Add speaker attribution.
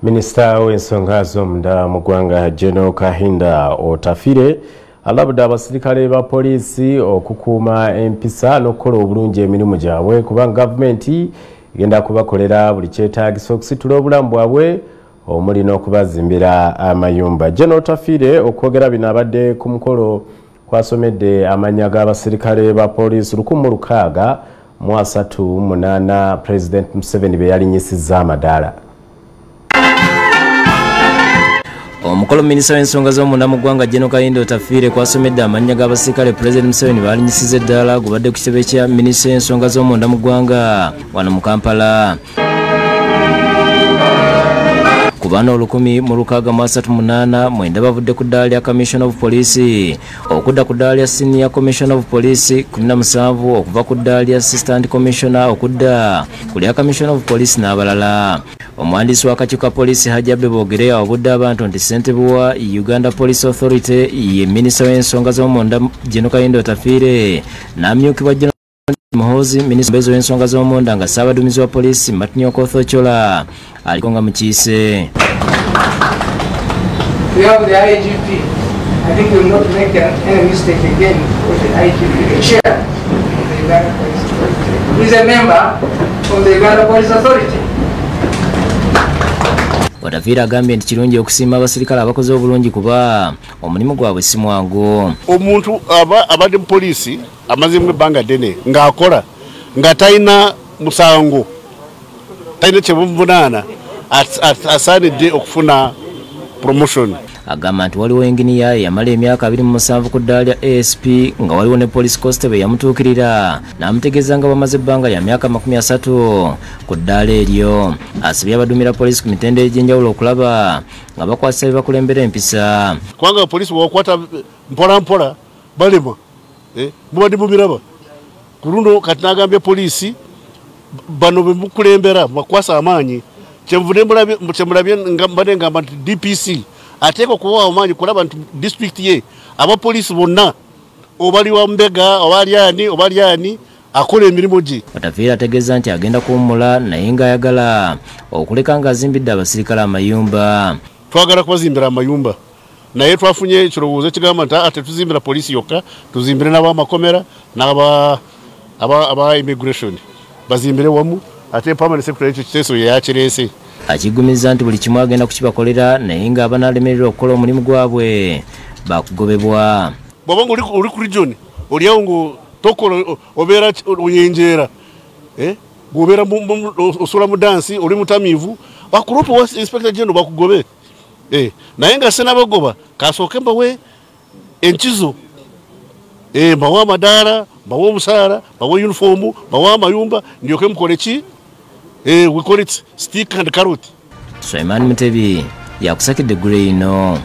Speaker 1: Minisita w'ensonga z'omunda mu ggwanga General Kahinda Otafiire alabudde abasirikale ba poliisi okukuuma empisa n'okukola obulungi emirimu gyabwe kubanga gavumenti egenda kubakolera buli kyetaagisa okusitula obulamu bwabwe omuli n'okubazimbira amayumba. General Otafiire okwogera bino abadde ku mukolo kwasomedde amannya g'abasirikale ba poliisi 1638 President Museveni be yalinyisizza amadaala.
Speaker 2: Omukolo minisita w'ensonga z'omunda mu ggwanga General Kahinda Otafiire kwasomedde amannya g'abasirikale President Museveni baalinyisiza eddaala gubadde ku kitebe kya minisita w'ensonga z'omunda mu ggwanga wano mu Kampala. Ku bana 1638 mwenda bavudde ku ddaala lya Commissioner of Police okudda ku ddaala lya Senior Commissioner of Police 17 okuva ku ddaala lya Assistant Commissioner okudda ku lya Commissioner of Police n'abalala. Omuwandiisi w'akakiiko ka poliisi Hajji Abbey Bogere awabudde abantu nti ssentebe wa Uganda Police Authority ye minisita w'ensonga z'omunda General Kahinda Otafiire n'amyukibwa General Muhoozi minisita omubeezi w'ensonga z'omunda nga ssaabaduumizi wa poliisi Martin Okoth Ochola aliko nga mukiise.
Speaker 3: We have the IGP. I think we will not make any mistake again with the IGP, the chair of the Uganda Police Authority. He is a member of the Uganda Police Authority.
Speaker 2: Otafiire agambye nti kirungi okusiima abasirikale abakoze obulungi kuba omulimu gwabwe si mwangu.
Speaker 4: Omuntu abadde mu poliisi amazeemu ebbanga ddene ng'akola nga talina musango, talina kye bamuvunaana, asaanidde okufuna promotion.
Speaker 2: Agamba nti waliwo enginiya eyamala emyaka 27 ku ddaala lya ASP nga waliwo ne police constable yamutuukirira n'amutegeeza nga bamaze ebbanga lya myaka 30 ku ddaala eryo. Asabye abaduumira poliisi ku mitendera egy'enjawulo okulaba nga bakwasisa bye bakulembera empisa.
Speaker 4: Kubanga poliisi bw'okwata mpola mpola balema, mubadde mubiraba. Ku luno kati n'agambye poliisi bano be mukulembera bakwasa amaanyi, kyenvudde kyemulabye mbadde ngamba nti DPC ateekwa okubawa amaanyi kulaba nti disitulikiti ye abapoliisi bonna obali wa Mbega oba ali ani akola emirimu gye.
Speaker 2: Otafiire ategeeza nti agenda kuwummula naye ng'ayagala okuleka ng'azimbidde abasirikale amayumba.
Speaker 4: Twagala kubazimbira amayumba naye twafunye ekirowoozo ekigamba nti tetuzimbira poliisi yokka, tuzimbire n'abamakomera n'aba immigration bazimbire wamu, ate permanent secretary ekyo kiteeso ye yakireese.
Speaker 2: Akiggumiza nti buli kimu agenda kukibakolera naye ng'abanaalemererwa okukola omulimu gwabwe bakugobebwa.
Speaker 4: Bw'oba nga oli ku region oliawo nga tokola obeera oyenjeera, bw'obeera osula mu dansi oli mutamiivu bakulope wa Inspector General bakugobe. Naye nga sinnabagoba kasooke mbawe enkizo, mbawe amadaala, mbawe omusaala, mbawe yunifoomu, mbawe amayumba ndyoke mukole ki?
Speaker 2: We call it stick and carrot. Suleiman Mutebi yakusakidde eggulu eno.